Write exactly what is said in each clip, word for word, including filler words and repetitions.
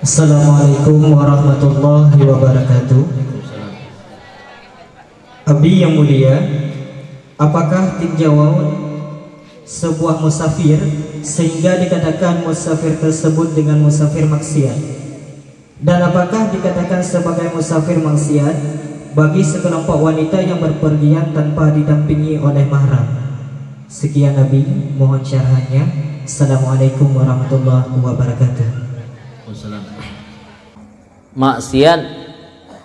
Assalamualaikum warahmatullahi wabarakatuh. Abi yang mulia, apakah tinjau sebuah musafir sehingga dikatakan musafir tersebut dengan musafir maksiat? Dan apakah dikatakan sebagai musafir maksiat bagi sekelompok wanita yang berpergian tanpa didampingi oleh mahram? Sekian Abi, mohon syarahnya. Assalamualaikum warahmatullahi wabarakatuh. Maksiat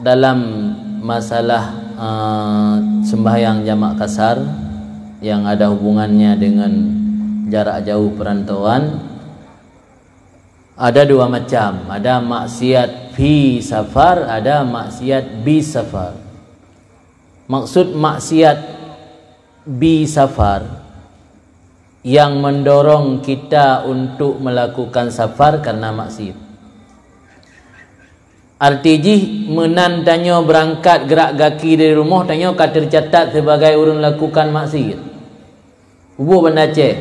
dalam masalah uh, sembahyang jamak kasar yang ada hubungannya dengan jarak jauh perantauan ada dua macam. Ada maksiat fi safar, ada maksiat bi safar. Maksud maksiat bi safar yang mendorong kita untuk melakukan safar karena maksiat. Arti jih meunan tanyoe beurangkat geurak gaki dari rumoh tanyoe ka teucatat sibagai ureuëng lakukan maksiat. Uboh Banda Aceh,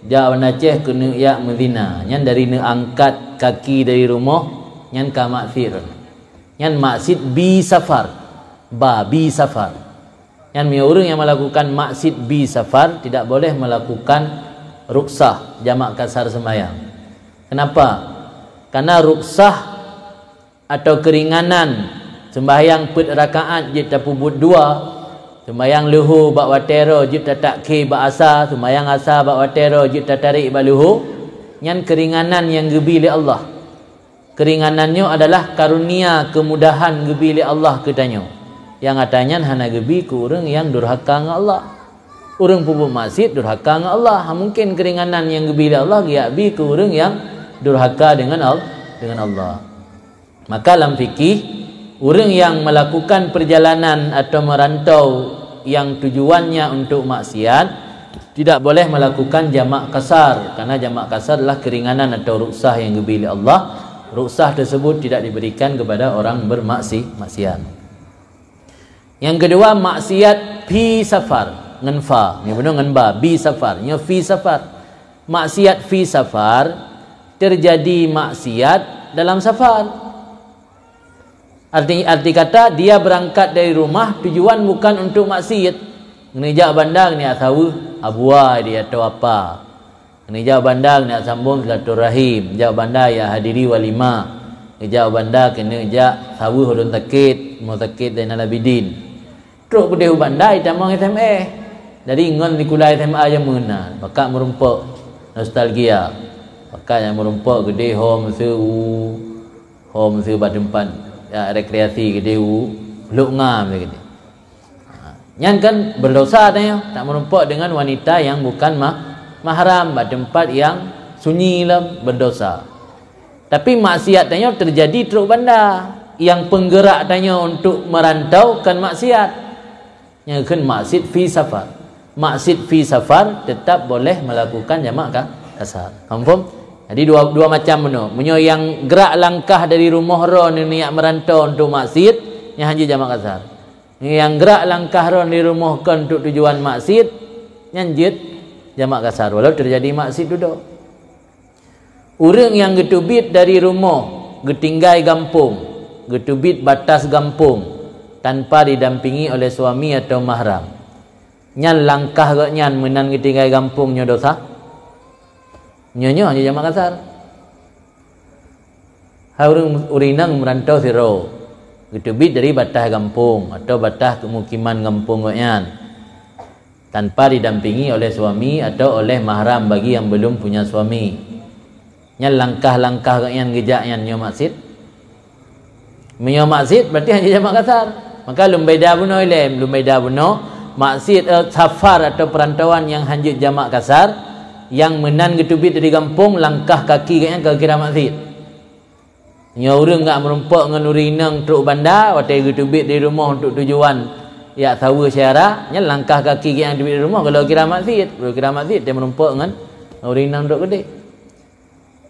jak Banda Aceh keuneuk jak meuzina, nyan dari neuangkat kaki dari rumoh nyan ka maksiat. Nyan maksiat bi safar, ba bi safar. Nyan meunyoe ureuëng yang melakukan maksiat bi safar tidak boleh melakukan ruksah jamak kasar sembahyang. Kenapa? Karena ruksah atau keringanan sembahyang peuet rakaat jeuet tapeubuet dua, sembahyang leuhô bak watée roe jeuet tatakhé bak asa, sembahyang asa bak watée roe jeuet tatarek bak leuhô, nyan keringanan nyang geubi lé Allah. Keringanan nyoe adalah karunia keumudahan geubi lé Allah keu tanyoe. Nyang ata nyan hana geubi keu ureuëng nyang durhaka ngon Allah. Ureuëng peubuet maksiat durhaka ngon Allah. Ha mungken keringanan nyang geubi lé Allah geujak bi keu ureuëng nyang durhaka deungon Al- deungon Allah. Maka lam fikih, ureuëng yang melakukan perjalanan atau merantau yang tujuannya untuk maksiat tidak boleh melakukan jamak kasar, karena jamak kasar adalah keringanan atau ruksah yang geubi lé Allah. Ruksah tersebut tidak diberikan kepada orang bermaksi maksiat. Yang kedua, maksiat fi safar ngon fa. Nyoe bunoe ngon ba, bi safar. Nyoe fi safar. Maksiat fi safar terjadi maksiat dalam safar. Arti arti kata dia berangkat dari rumah tujuan bukan untuk maksiat. Ngeunijak banda ngeunijak saweuh, abuai dia atau apa. Ngeunijak banda ngeunijak sambung silaturahim, jak banda ya hadiri walimah. Ngeunijak banda keuneuk jak saweuh ulôn sakét, mo sakét Zainal Abidin. Trok keudeh u banda itamong S M S. Jadi ngon sikula S M A jameun na, pakat meurumpok nostalgia. Pakat nyang meurumpok keudeh ho meuseu u ho meuseu bak teumpat ya, rekreasi keudeh u Lhok Ngam keudeh. Ha, nyan kan berdosa tanyoe tak meurumpok dengan wanita yang bukan ma- mahram bak teumpat yang sunyi lom berdosa. Tapi maksiat tanyoe terjadi trok banda. Yang penggerak tanyoe untuk merantau kan maksiat. Nyang kheun maksiat fi safar. Maksiat fi safar tetap boleh melakukan jamak ka kasar. Confirm? Jadi dua dua macam bunoe. Meunyoe yang gerak langkah dari rumoh droe niat merantau untuk maksiat, nyan hana jamak kasar. Yang gerak langkah droe dari rumoh kon untuk tujuan maksiat, nyan jeuet jamak kasar walau terjadi maksiat dudoe. Ureuëng nyang geuteubiet dari rumoh, geutinggai gampông, geuteubiet batas gampông tanpa didampingi oleh suami atau mahram. Nyan langkah geuh nyan meunan geutinggai gampông nyoe dosa? Nyoe nyoe hanya jamak kasar. Hai ureuëng ureuëng inong meurantau sidroe, geuteubiet dari batas gampông atau batas keumukiman gampông geuh nyan. Tanpa didampingi oleh suami atau oleh mahram bagi yang belum punya suami. Nyan langkah-langkah geuh nyan geujak nyan nyoe maksiat. Meunyoe maksiat berarti hanya jamak kasar. Maka lom beda bunoe ilem, lom beda bunoe maksiat eh, safar atau perantauan yang hanjeuet jamak kasar yang meunan geuteubiet dari gampông langkah kaki geuh nyan ka kira maksiat. Nyoe ureuëng gak meurumpok ngon ureuëng inong trok banda watée geuteubiet dari rumoh untuk tujuan yak saweue syara, nyan langkah kaki geuh nyang teubiet dari rumoh kalau kira maksiat, kalau kira maksiat dia meurumpok ngon ureuëng inong trok keudeh.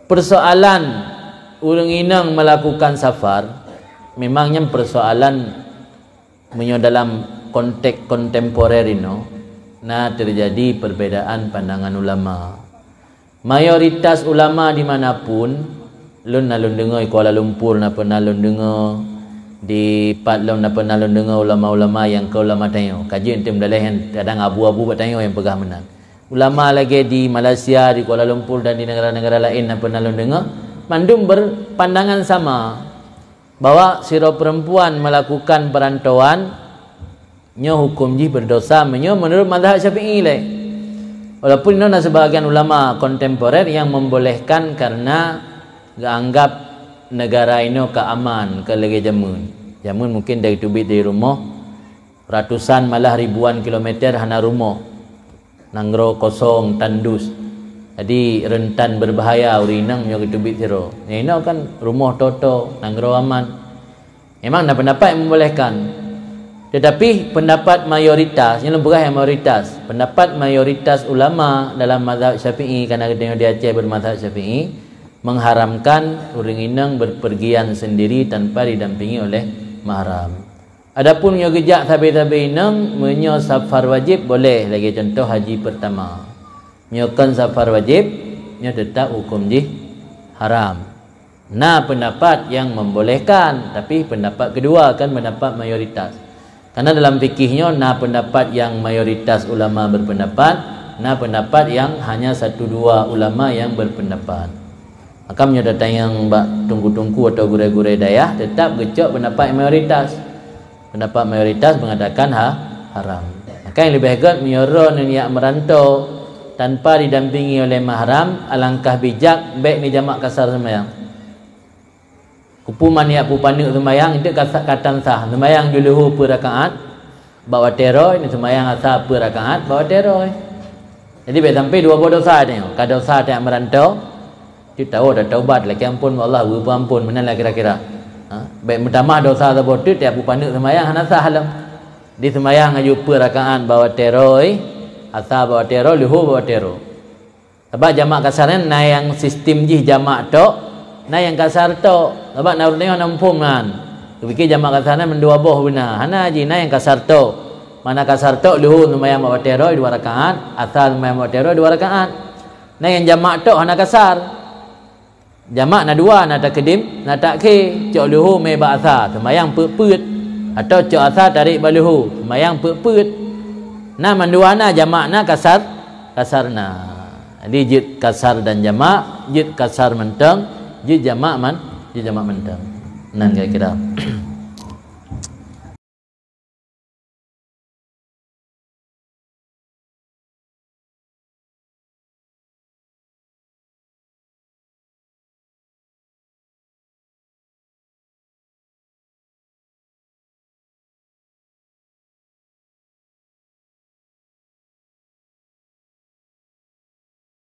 Persoalan ureuëng inong melakukan safar memang nyan persoalan meunyoe dalam konteks kontemporer inoe na terjadi perbedaan pandangan ulama. Mayoritas ulama di manapun Lôn na lôn deungoe di Kuala Lumpur, na pernah lôn deungoe di pat lom, na pernah lôn deungoe ulama-ulama nyang keu ulama tanyoe. Ka jeuet teumeudaleh nyan kadang abu-abu bak tanyoe nyang peugah meunan. Ulama lagée di Malaysia, di Kuala Lumpur dan di negara-negara laén na pernah lôn deungoe, mandum berpandangan sama bahwa sidroe perempuan melakukan perantauan nyoe huköm jih berdosa meunyoe menurut mazhab Syafi'i lé. Walaupun inoe na sebagian ulama kontemporer nyang membolehkan karena geuanggap negara inoe ka aman, ka lagée jameun. Jameun mungkin dari teubiet dari rumoh ratusan malah ribuan kilometer hana rumoh. Nanggroe kosong, tandus. Jadi rentan berbahaya ureuëng inong nyoe geuteubiet sidroe. Nyang inoe kan rumoh toto, nanggroe aman. Memang na pendapat yang membolehkan. Tetapi pendapat mayoritas, nyoe lôn peugah nyang mayoritas, pendapat mayoritas ulama dalam mazhab Syafi'i, karena geutanyoe di Aceh bermazhab Syafi'i, mengharamkan ureuëng inong berpergian sendiri tanpa didampingi oleh mahram. Adapun nyoe geujak sabe-sabe inong, meunyoe safar wajib boleh, lagée contoh haji pertama. Nyoe kon safar wajib, nyoe tetap huköm jih haram. Na pendapat yang membolehkan, tapi pendapat kedua kan pendapat mayoritas. Karena dalam fikih nyoe na pendapat yang mayoritas ulama berpendapat, na pendapat yang hanya satu dua ulama yang berpendapat. Maka meunyoe tatanyong bak teungku-teungku atau gurée-gurée dayah, tetap geucok pendapat mayoritas. Pendapat mayoritas mengatakan ha, haram. Maka nyang leubeh gét meunyoe droeneuh jak meurantau tanpa didampingi oleh mahram, alangkah bijak bék neujamak kasar seumayang. Keupeue man jak peupaneuk seumayang, itu kasa-, katan sah. Seumayang juluhu peuet rakaat bak watée droe, seumayang asa peuet rakaat bak watée droe. Jadi bék sampai dua boh dosa nyoe. Ka dosa tajak meurantau, cit tawoe tataubat, lakée ampôn bak Allah, geupeuampôn, meunan lah kira-kira. Ha? Bék meutamah dosa saboh teuk, tajak peupaneuk seumayang hana sah lom. Di seumayang aju peuet rakaat bak watée droe, asa bak watée droe, luhu bak watée droe. Sabab jamak kasar nyan na nyang sistem jih jamak tok, na nyang kasar tok. Sabab na ureuëng hana muphom nyan. Geupike jamak kasar nyan mandua boh beuna. Hana jih, na nyang kasar tok. Mana kasar tok, luhu seumayang bak watée droe dua rakaat, asa seumayang bak watée droe dua rakaat. Na nyang jamak tok hana kasar. Jamak na dua, na takdim, na takhir. Cok luhu mé bak asa, seumayang peuet-peuet. Atau cok asa tarek bak luhu, seumayang peuet-peuet. Na mandua na jamak, na kasar, kasar na. Jadi jeuet kasar dan jamak, jeuet kasar mantong, jeuet jamak man-, jeuet jamak mantong. Nan kira-kira.